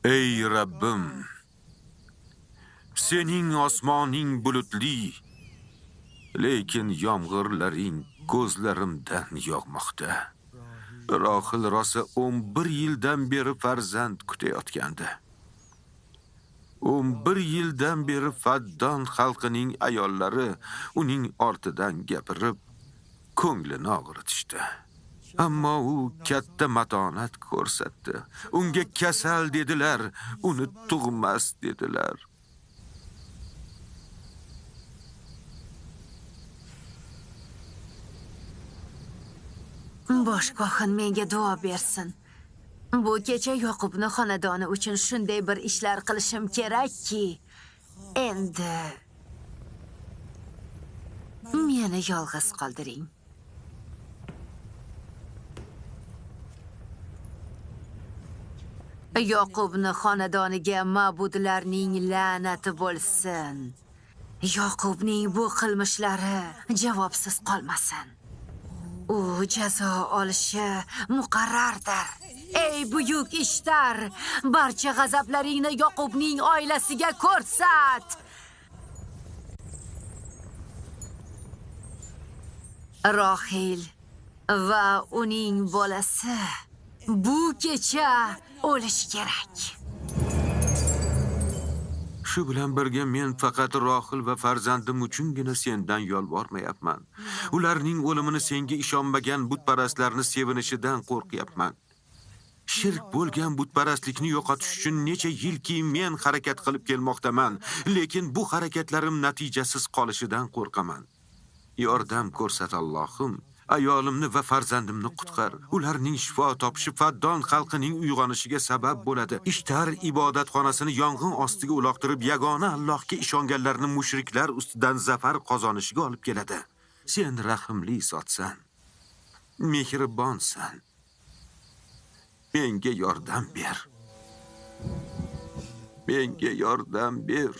Ey Rabbim, sening osmoning bulutli, lekin yomg'irlaring ko'zlarimdan yog'moqda. Rohil rosa 11 yildan beri farzand kutayotgandi. 11 yildan beri Faddon xalqining ayollari uning ortidan gapirib, ko'nglini og'ritishdi. Ammo u katta matonat ko'rsatdi. Unga kasal dedilar, uni tug'mas dedilar. Bosh kohin menga duo bersin. Bu kecha Yoqubni xonadoni uchun shunday bir ishlar qilishim kerakki, endi meni yolg'iz qoldiring. Yoqubni xonadoniga ma'budlarning la'nati bo'lsin. Yoqubning bu qilmishlari javobsiz qolmasin. U jazo olishi muqarrardir. Ey buyuk Ishtar, barcha g'azablaringni Yoqubning oilasiga ko'rsat. Rohil va uning bolasi bu kecha o'lish kerak. Shu bilan birga men faqat Rohil va farzandim uchungina sendan yolvormayapman. Ularning o'limini senga ishonmagan butparastlarni sevinishidan qo'rqyapman. Shirk bo'lgan butparastlikni yo'qotish uchun necha yilki men harakat qilib kelmoqdaman, lekin bu harakatlarim natijasiz qolishidan qo'rqaman. Yordam ko'rsat Allohim, ayolimni va farzandimni qutqar. Ularning shifo topishi Faddon xalqining uyg'onishiga sabab bo'ladi. Ishtar ibodatxonasini yong'in ostiga uloqtirib, yagona Allohga ishonganlarni mushriklar ustidan zafar qozonishiga olib keladi. Sen rahimli zotsan, mehribonsan. Menga yordam ber. Menga yordam ber.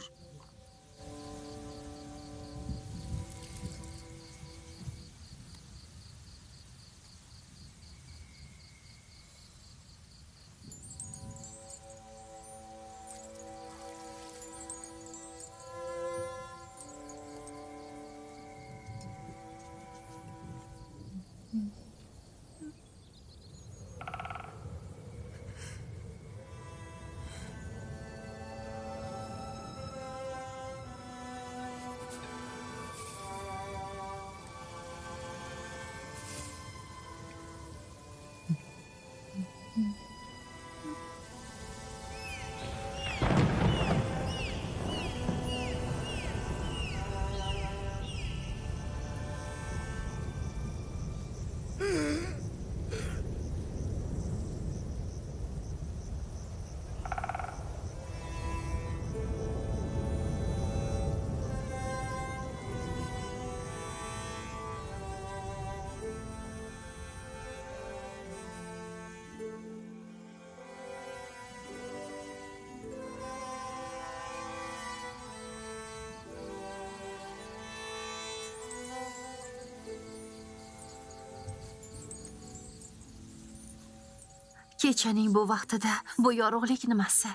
Kechaning bu vaqtida bu yorug'lik nimasi?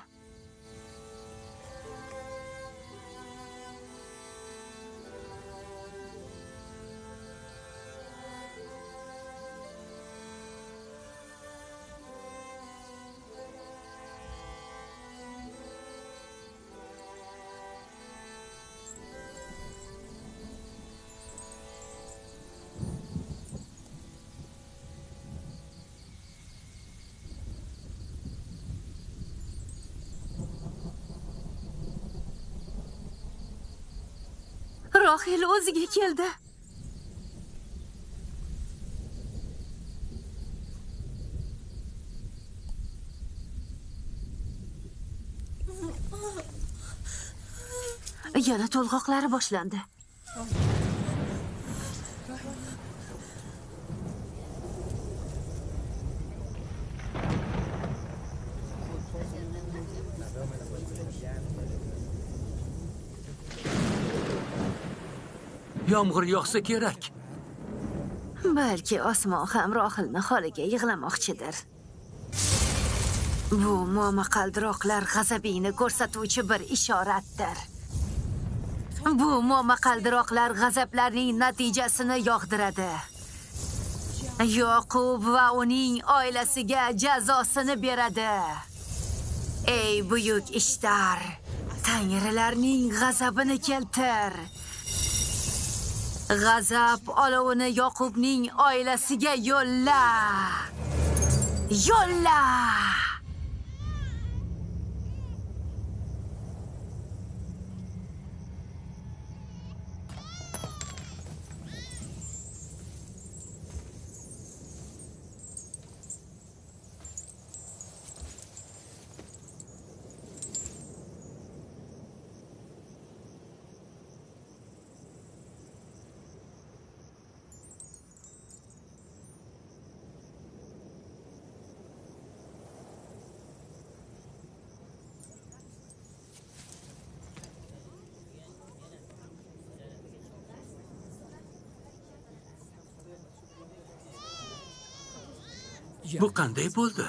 Rohil o'ziga keldi. Yana to'lg'oqlari boshlandi. Yomg'ir yog'sa kerak. Balki osmon ham Rohilni holiga yig'lamoqchidir. Bu momaqaldiroqlar g'azabingni ko'rsatuvchi bir ishoratdir. Bu momaqaldiroqlar g'azablarning natijasini yog'diradi. Yoqub va uning oilasiga jazosini beradi. Ey buyuk Ishtar, tangrilarning g'azabini keltir. G'azab olovini Yoqubning oilasiga yo'lla. Yo'lla! Bu qanday bo'ldi?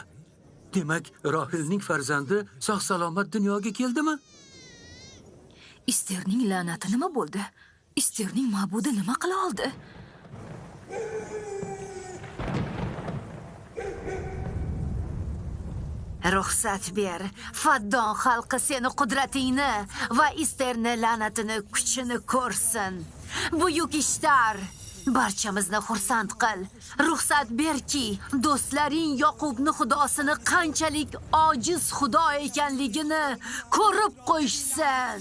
Demak, Rohilning farzandi sog' salomat dunyoga keldimi? Isterning la'nati nima bo'ldi? Isterning ma'budi nima qila oldi? Ruxsat ber, Faddon xalqi seni qudratingni va Isterni la'natini kuchini ko'rsin. Buyuk Ishtar, barchamizni xursand qil. Ruxsat berki, do'stlaring Yoqubni xudosini qanchalik ojiz xudo ekanligini ko'rib qo'yishsin.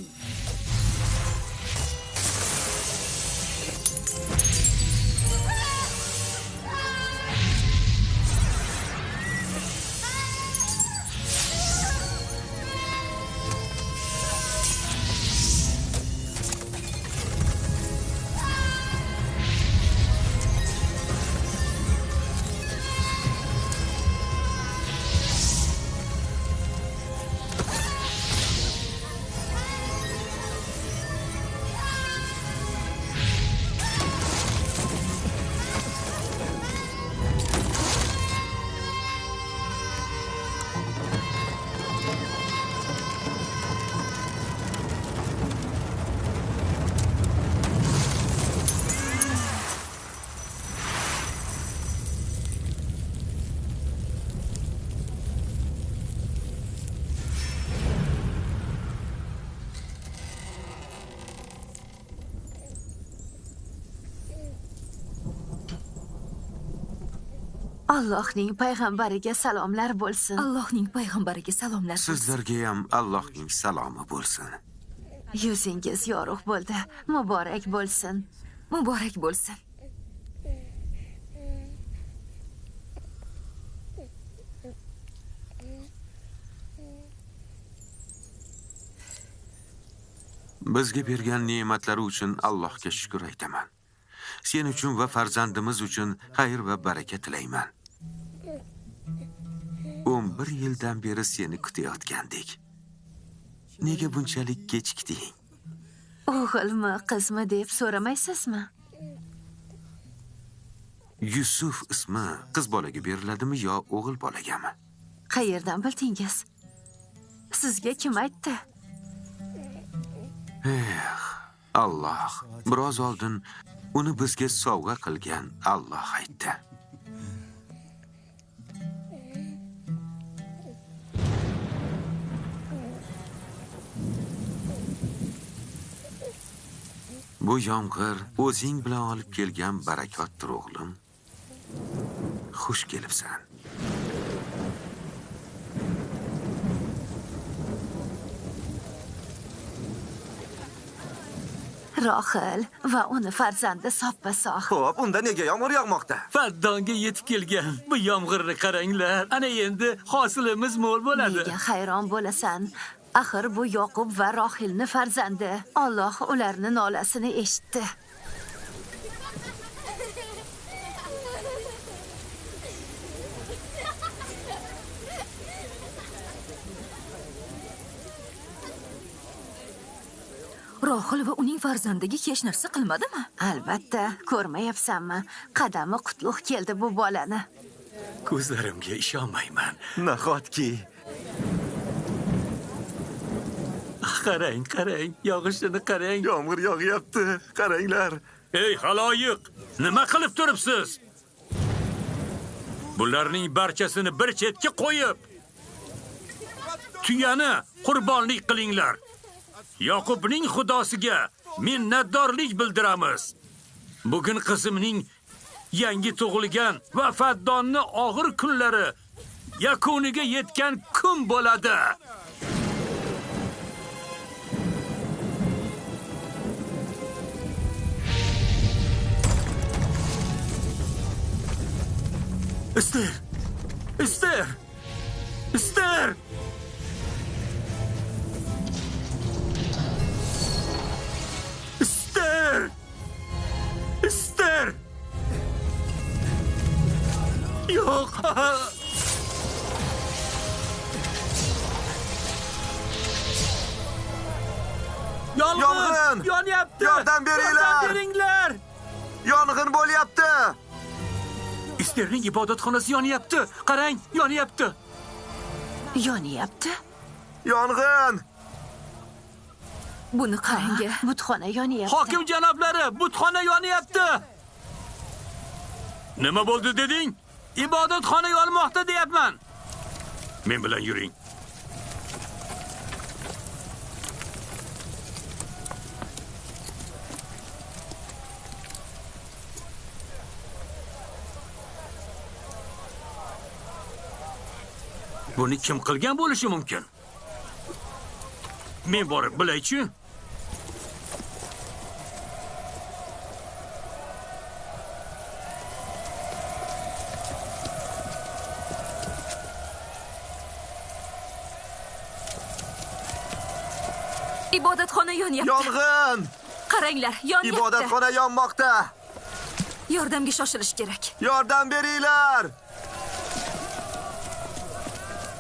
Allohning payg'ambariga salomlar bo'lsin. Allohning payg'ambariga salomlar bo'lsin. Sizlarga ham Allohning salomi bo'lsin. Yuzingiz yorug' bo'ldi. Muborak bo'lsin. Muborak bo'lsin. Bizga bergan ne'matlari uchun Allohga shukr aytaman. Sen uchun va farzandimiz uchun xayr va baraka tilayman. 11 yildan beri seni kutayotgandik. Nega bunchalik kechikding? O'g'ilmi, qizmi deb so'ramaysizmi? Yusuf ismi qiz bolaga beriladimi yo o'g'il bolagami? Qayerdan bildingiz? Sizga kim aytdi? Alloh biroz oldin uni bizga sovg'a qilgan Alloh aytdi. Bu yomg'ir o'zing bilan olib kelgan barakotdir, o'g'lim. Xush kelibsan. Rohil va uni farzandi soppa-sog'. Xo'p, unda nega yomg'ir yog'moqda? Faddonga yetib kelgan bu yomg'irni qaranglar. Ana endi hosilimiz mo'l bo'ladi. Nega hayron bo'lasan? Axir bu Yoqub va Rohilning farzandi. Alloh ularning nolasini eshitdi. Rohil va uning farzandiga hech narsa qilmadimi? Albatta, ko'rmayapsanmi? Qadami qutlug' keldi bu bolani. Ko'zlarimga ishonmayman. Nahotki Qarang, qarang, yog'ishini qarang. Yomg'ir yog'yapti, qaranglar. Ey xaloyiq, nima qilib turibsiz? Bularning barchasini bir chetga qo'yib, tuyani qurbonlik qilinglar. Yoqubning xudosiga minnatdorlik bildiramiz. Bugun qizimning yangi tug'ilgan va faddonni og'ir kunlari yakuniga yetgan kun bo'ladi. Ester! Ester! Ester! Ester! Ester! Yo'q! Yong'in! Yonyapti! Yordam beringlar! Yordam beringlar! Yong'in bo'lyapti! Esterning ibodatxonasi yonyapti. Qarang, yonyapti. Yonyapti? Yong'in! Buni qarang. Butxona yonyapti. Hokim janoblari, butxona yonyapti. Nima bo'ldi deding? Ibodatxona yonmoqda deyapman. Men bilan yuring. Buni kim qilgan bo'lishi mumkin? Men borib bilay-chi. Ibodatxona yonyapti. Yong'in! Qaranglar, yonyapti. Ibodatxona yonmoqda. Yordamga shoshilish kerak. Yordam beringlar!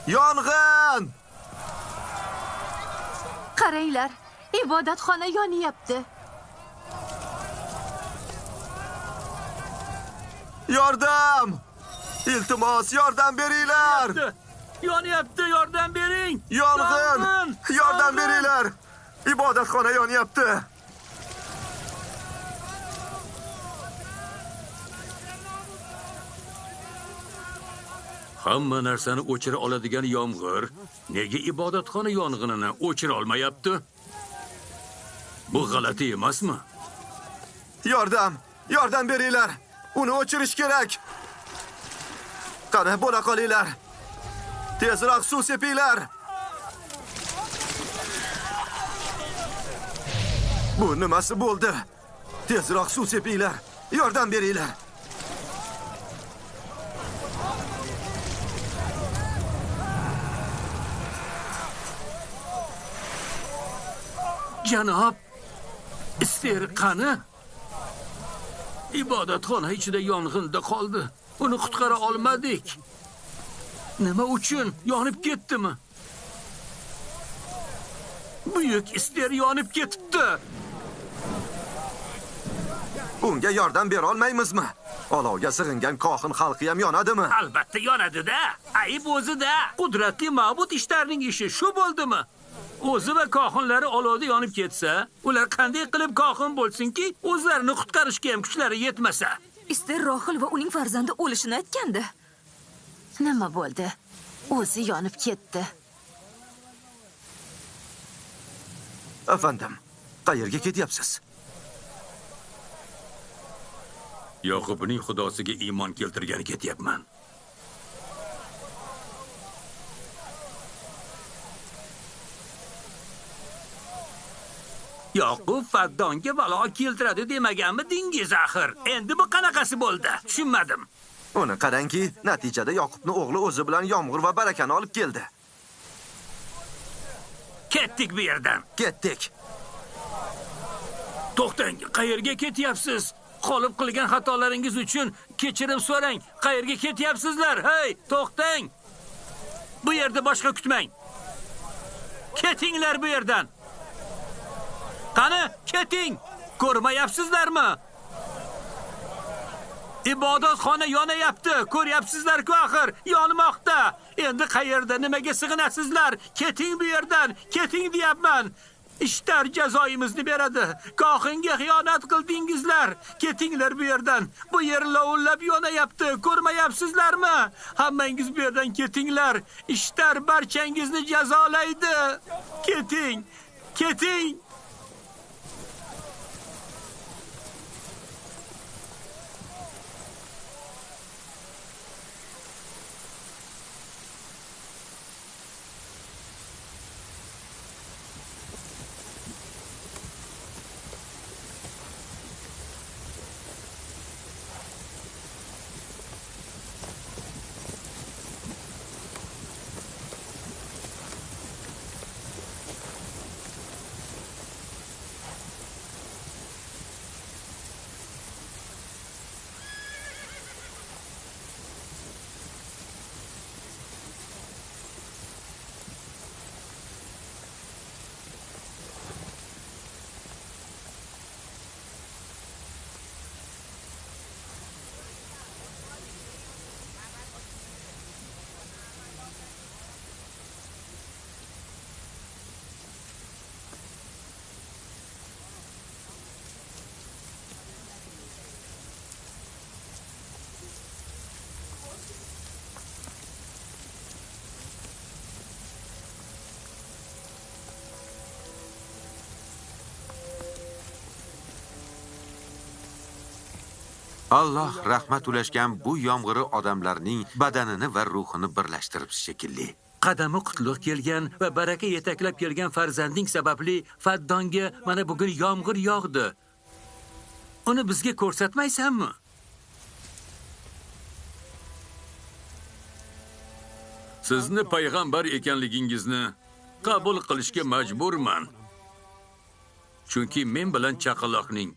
Yong'in! Qaranglar, ibodatxona yonyapti. Yordam! Iltimos, yordam beringlar! Yonyapti, yordam bering! Yong'in! Yordam beringlar! Ibodatxona yonyapti. Hamma narsani o'chira oladigan yomg'ir nega ibodatxona yong'inini o'chira olmayapti? Bu g'alati emasmi? Yordam! Yordam beringlar! Uni o'chirish kerak! Qani, bo'la qolinglar! Tezroq suv sepinglar! Bu nimasi bo'ldi? Tezroq suv sepinglar! Yordam beringlar! Janob, Ester qani? Ibodatxona ichida yong'inda qoldi. Uni qutqara olmadik. Nima uchun? Yonib ketdimi? Buyuk Ester yonib ketibdi. Unga yordam bera olmaymizmi? Olovga sig'ingan kohin xalqi ham yonadimi? Albatta yonadi-da. Ayib o'zida. Qudratli ma'bud ishlarning ishi shu bo'ldimi? O'zi va kohinlari olovda yonib ketsa, ular qanday qilib kohin bo'lsinki, o'zlarini qutqarishga ham kuchlari yetmasa? Ester Rohil va uning farzandi o'lishini aytgandi. Nima bo'ldi? O'zi yonib ketdi. Afandim, qayerga ketyapsiz? Yoqubning xudosiga iymon keltirgani ketyapman. Yoqub Faddonga balo keltiradi demaganmi dingiz axir? Endi bu qanaqasi bo'ldi? Tushunmadim. Uni qarangki, natijada Yoqubning o'g'li o'zi bilan yomg'ir va barakani olib keldi. Ketdik bu yerdan. Ketdik. To'xtang, qayerga ketyapsiz? Qolib qilgan xatolaringiz uchun kechirim so'rang. Qayerga ketyapsizlar? Hey, to'xtang. Bu yerda boshqa kutmang. Ketinglar bu yerdan. Qani, keting. Ko'rmayapsizlarmi? Ibodatxona yonayapti. Ko'ryapsizlar-ku axir, yonmoqda. Endi qayerda nimaga sig'inasizlar? Keting bu yerdan. Keting deyapman. Ishtar jazoyimizni beradi. Kohinga xiyonat qildingizlar. Ketinglar bu yerdan. Bu yer lovullab yonayapti. Ko'rmayapsizlarmi? Hammangiz bu yerdan ketinglar. Ishtar barchangizni jazolaydi. Keting. Keting. Alloh rahmat ulashgan bu yomg'iri odamlarning badanini va ruhini birlashtirib shekilli. Qadami qutlug' kelgan va baraka yetaklab kelgan farzanding sababli Faddonga mana bugun yomg'ir yog'di. Uni bizga ko'rsatmaysanmi? Sizni payg'ambar ekanligingizni qabul qilishga majburman. Chunki men bilan chaqaloqning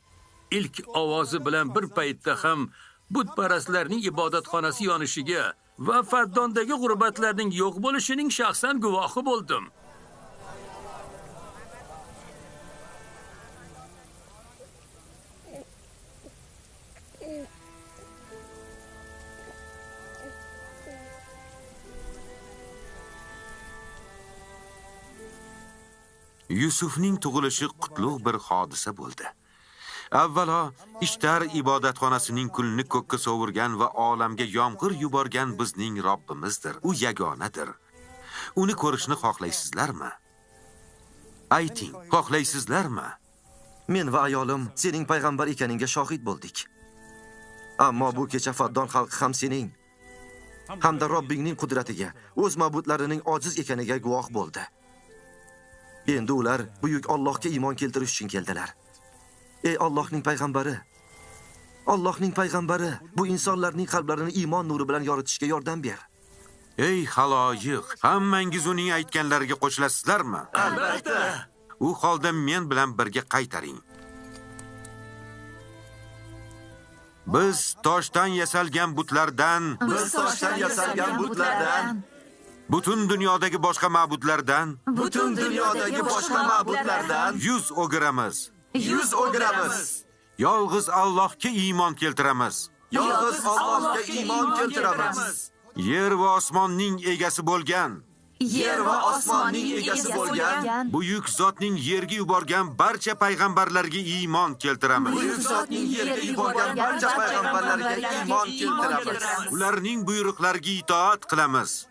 ilk ovozi bilan bir paytda ham butparastlarning ibodatxonasi yonishiga va Faddondagi g'urbatlarning yo'q bo'lishining shaxsan guvohi bo'ldim. Yusufning tug'ilishi qutlug' bir hodisa bo'ldi. Avvalo, Ishtar ibodatxonasining kulini ko'kka sovurgan va olamga yomg'ir yuborgan bizning Robbimizdir. U yagonadir. Uni ko'rishni xohlaysizlarmi? Ayting, xohlaysizlarmi? Men va ayolim sening payg'ambar ekaningga shohid bo'ldik. Ammo bu kecha Faddon xalqi ham sening hamda Robbingning qudratiga, o'z ma'budlarining ojiz ekaniga guvoh bo'ldi. Endi ular buyuk Allohga iymon keltirish uchun keldilar. Ey Allohning payg'ambari! Allohning payg'ambari, bu insonlarning qalblarini iymon nuri bilan yoritishga yordam ber. Ey xaloyiq, hammangiz uning aytganlariga qo'shilasizlarmi? Albatta. U holda men bilan birga qaytaring. Biz toshdan yasalgan butlardan, butun dunyodagi boshqa ma'budlardan, yuz o'giramiz. Yolg'iz Allohga iymon keltiramiz. Yer va osmonning egasi bo'lgan, buyuk zotning yerga yuborgan barcha payg'ambarlarga iymon keltiramiz. Ularning buyruqlariga itoat qilamiz.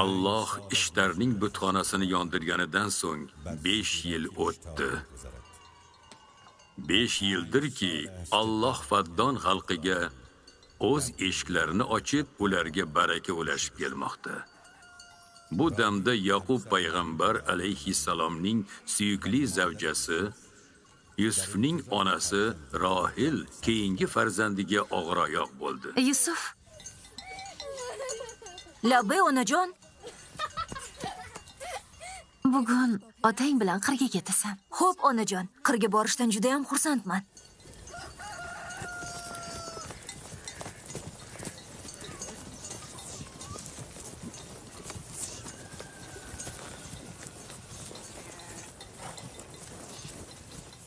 Alloh Ishtarning butxonasini yondirganidan so'ng 5 yil o'tdi. 5 yildirki, Alloh Faddon xalqiga o'z eshiklarini ochib, ularga baraka ulashib kelmoqda. Bu damda Yaqub payg'ambar alayhissalomning suyukli zavjasi Yusufning onasi Rohil keyingi farzandiga og'iroyoq bo'ldi. Yusuf. Labbay onajon. Bugun otang bilan qirga ketasan. Xo'p, onajon, qirga borishdan juda ham xursandman.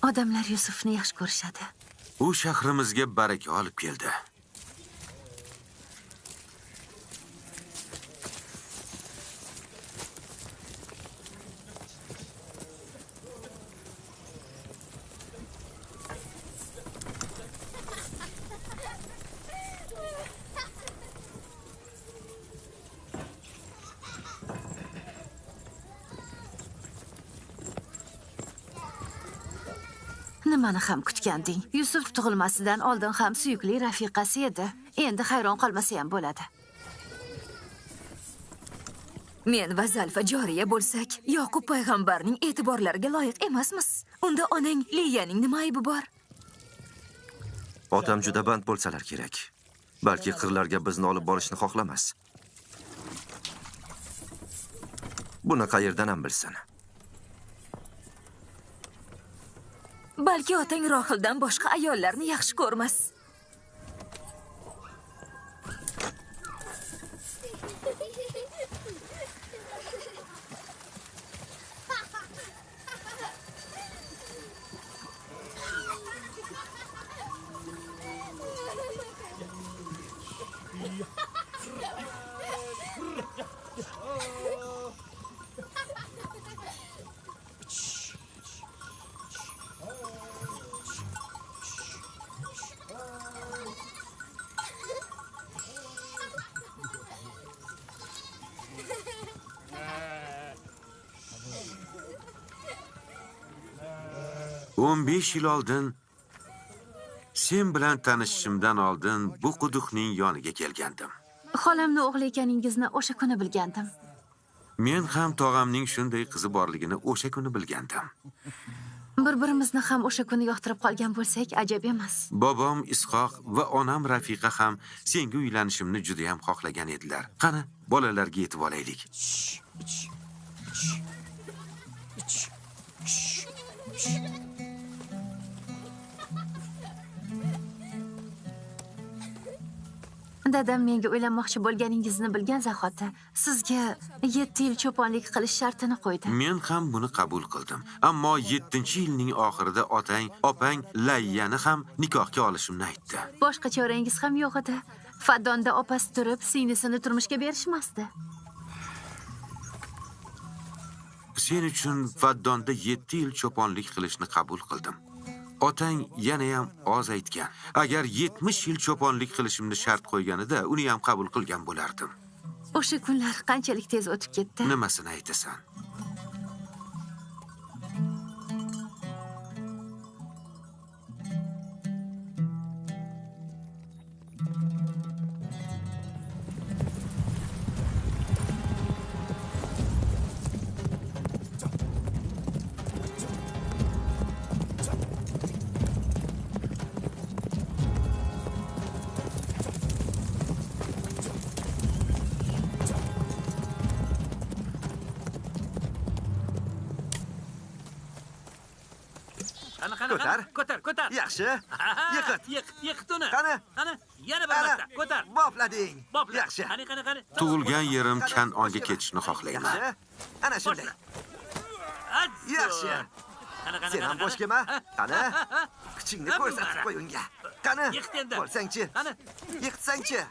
Odamlar Yusufni yaxshi ko'rishadi. U shahrimizga baraka olib keldi. Nimani ham kutganding? Yusuf tug'ilmasidan oldin ham suyukli rafiqasi edi. Endi hayron qolmasa ham bo'ladi. Men va Zalfa joriya bo'lsak, Yoqub payg'ambarning e'tiborlariga loyiq emasmiz. Unda onang Liyaning nima aybi bor? Otam juda band bo'lsalar kerak. Balki qirlarga bizni olib borishni xohlamas. Buni qayerdan ham bilsin? Balki otang Rohildan boshqa ayollarni yaxshi ko'rmas. O'n 5 yil oldin sen bilan tanishishimdan oldin bu quduqning yoniga kelgandim. Xolamni o'g'li ekaningizni o'sha kuni bilgandim. Men ham tog'amning shunday qizi borligini o'sha kuni bilgandim. Bir-birimizni ham o'sha kuni yoqtirib qolgan bo'lsak, ajab emas. Bobom Ishoq va onam Rafiqa ham senga uylanishimni juda ham xohlagan edilar. Qani, bolalarga yetib olaylik. Dadam menga uylanmoqchi bo'lganingizni bilgan zahoti sizga 7 yil cho'ponlik qilish shartini qo'ydi. Men ham buni qabul qildim. Ammo 7-yilning oxirida otang, opang Layyani ham nikohga olishimni aytdi. Boshqa chorangiz ham yo'q edi. Faddonda opasi turib, singlisini turmushga berishmasdi. Sen uchun Faddonda 7 yil cho'ponlik qilishni qabul qildim. Otang yana ham oz aytgan. Agar 70 yil cho'ponlik qilishimni shart qo'yganida, uni ham qabul qilgan bo'lardim. O'sha kunlar qanchalik tez o'tib ketdi. Nimasini aytasan? Ko'tar. Ko'tar, ko'tar. Yaxshi. Yiqit. Yiqit uni. Qani? Qani? Yana bir marta. Ko'tar. Boplading. Bopla. Yaxshi. Qani, qani, qani. Tug'ilgan yerim Kanonga ketishni xohlayman. Yaxshi. Ana shunday. Yaxshi. Qani, qani, Sen ham bo'sh kelma. Qani? Kuchingni ko'rsatib qo'y unga. Qani? Ko'rsangchi. Qani? Yiqitsangchi.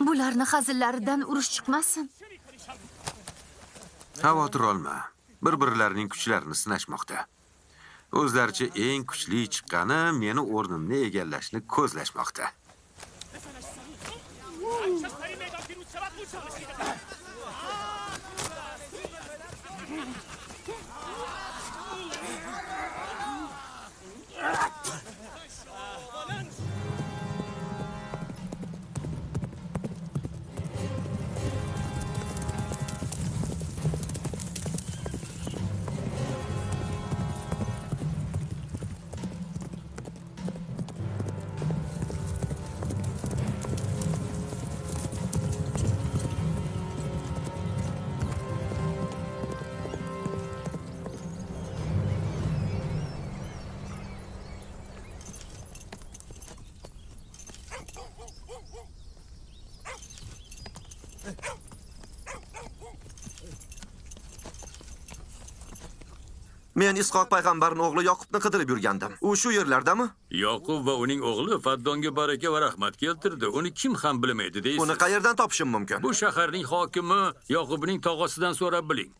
Bularni hazillaridan urush chiqmasin. Xavotir olma. Bir-birlarining kuchlarini sinashmoqda. O'zlaricha eng kuchli chiqqani meni o'rnimni egallashni ko'zlashmoqda. Men Ishoq payg'ambarning o'g'li Yoqubni qidirib yurgandim. U shu yerlardami? Yoqub va uning o'g'li Faddonga baraka va rahmat keltirdi. Uni kim ham bilmaydi deysiz? Uni qayerdan topishim mumkin? Bu shaharning hokimi Yoqubning tog'asidan so'rab biling.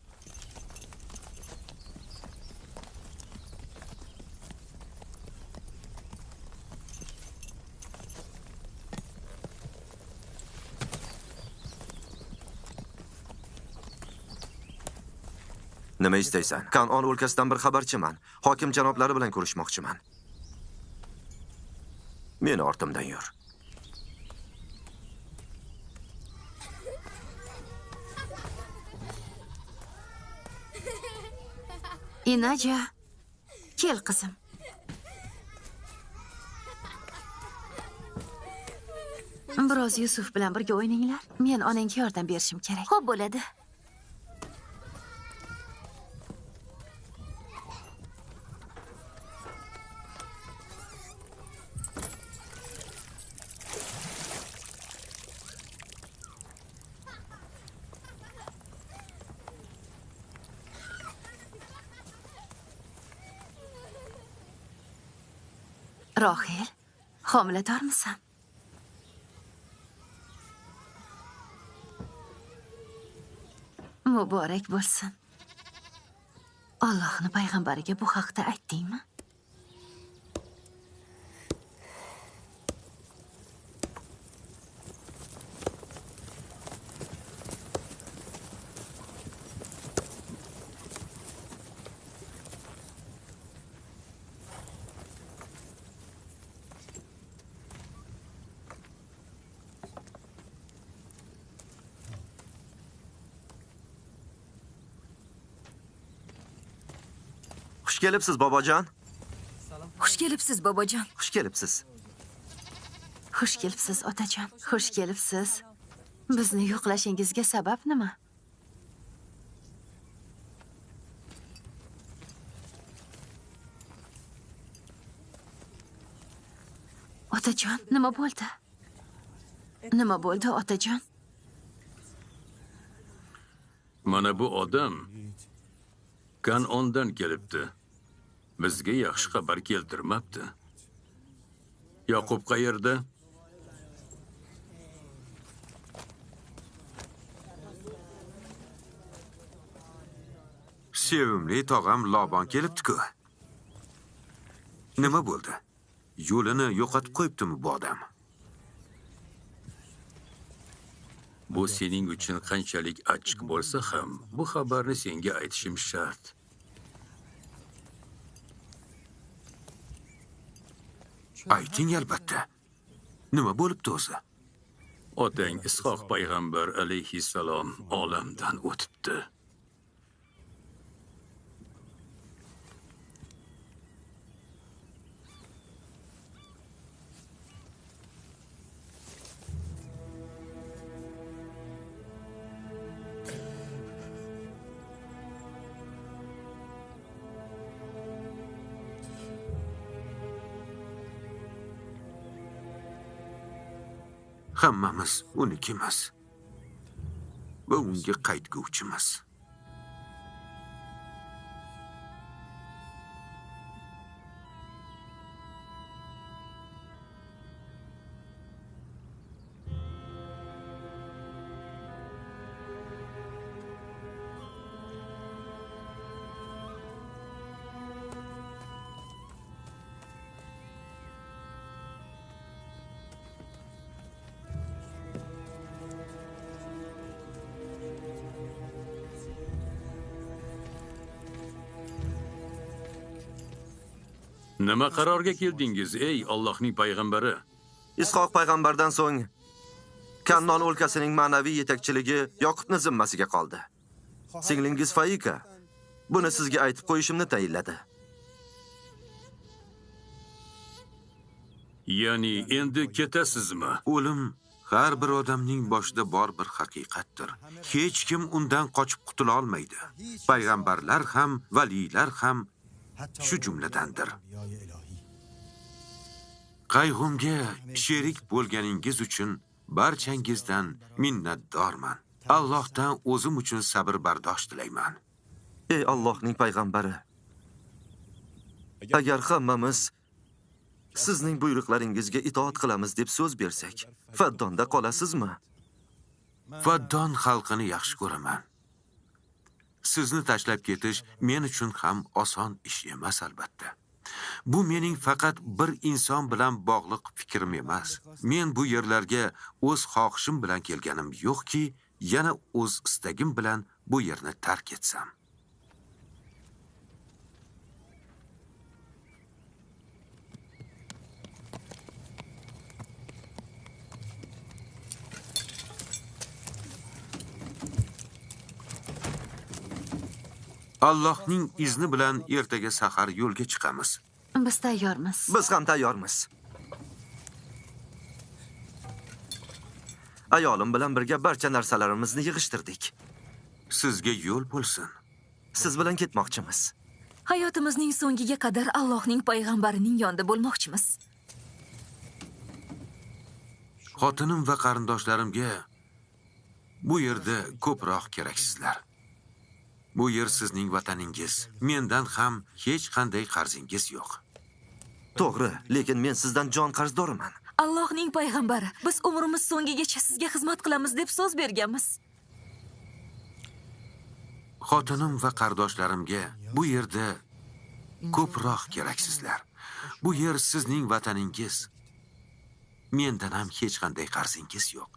Nima istaysan? Kan'on o'lkasidan bir xabarchiman. Hokim janoblari bilan ko'rishmoqchiman. Meni ortimdan yur. Inaja, kel qizim. Biroz Yusuf bilan birga o'ynanglar. Men onangga yordam berishim kerak. Xo'p bo'ladi. Rohil, homiladormisan? Muborak bo'lsin. Allohning payg'ambariga bu haqda aytdingmi? Xush kelibsiz bobojon. Xush kelibsiz bobojon. Xush kelibsiz. Xush kelibsiz otajon. Xush kelibsiz. Bizni yo'qlashingizga sabab nima? Otajon, nima bo'ldi? Nima bo'ldi, otajon? Mana bu odam Kan'ondan kelibdi. Bizga yaxshi xabar keltirmabdi. Yoqub qayerda? Sevimli tog'am Lobon kelibdi-ku. Nima bo'ldi? Yo'lini yo'qotib qo'yibdimi bu odam? Bu sening uchun qanchalik achchiq bo'lsa ham, bu xabarni senga aytishim shart. Ayting albatta. Nima bo'libdi o'zi? Otang Ishoq payg'ambar alayhissalom olamdan o'tibdi. Hammamiz unikimiz va unga qaytguvchimiz. Nima qarorga keldingiz, ey Allohning payg'ambari? Ishoq payg'ambardan so'ng Kannon o'lkasining ma'naviy yetakchiligi Yoqubning zimmasiga qoldi. Singlingiz Faika buni sizga aytib qo'yishimni tayinladi. Ya'ni endi ketasizmi? O'lim har bir odamning boshida bor bir haqiqatdir. Hech kim undan qochib qutula olmaydi. Payg'ambarlar ham, valiylar ham shu jumladandir. Qayg'umga sherik bo'lganingiz uchun barchangizdan minnatdorman. Allohdan o'zim uchun sabr bardosh tilayman. Ey Allohning payg'ambari, Agar hammamiz sizning buyruqlaringizga itoat qilamiz deb so'z bersak, Faddonda qolasizmi? Faddon xalqini yaxshi ko'raman. Sizni tashlab ketish men uchun ham oson ish emas albatta. Bu mening faqat bir inson bilan bog'liq fikrim emas. Men bu yerlarga o'z xohishim bilan kelganim yo'qki, yana o'z istagim bilan bu yerni tark etsam. Allohning izni bilan ertaga sahar yo'lga chiqamiz. Biz tayyormiz. Biz ham tayyormiz. Ayolim bilan birga barcha narsalarimizni yig'ishtirdik. Sizga yo'l bo'lsin. Siz bilan ketmoqchimiz. Hayotimizning so'ngiga qadar Allohning payg'ambarining yonida bo'lmoqchimiz. Xotinim va qarindoshlarimga bu yerda ko'proq keraksizlar. Bu yer sizning vataningiz. Mendan ham hech qanday qarzingiz yo'q. To'g'ri, lekin men sizdan jon qarzdorman. Allohning payg'ambari, biz umrimiz so'ngigacha sizga xizmat qilamiz deb so'z berganmiz. Xotinim va qardoshlarimga bu yerda ko'proq keraksizlar. Bu yer sizning vataningiz. Mendan ham hech qanday qarzingiz yo'q.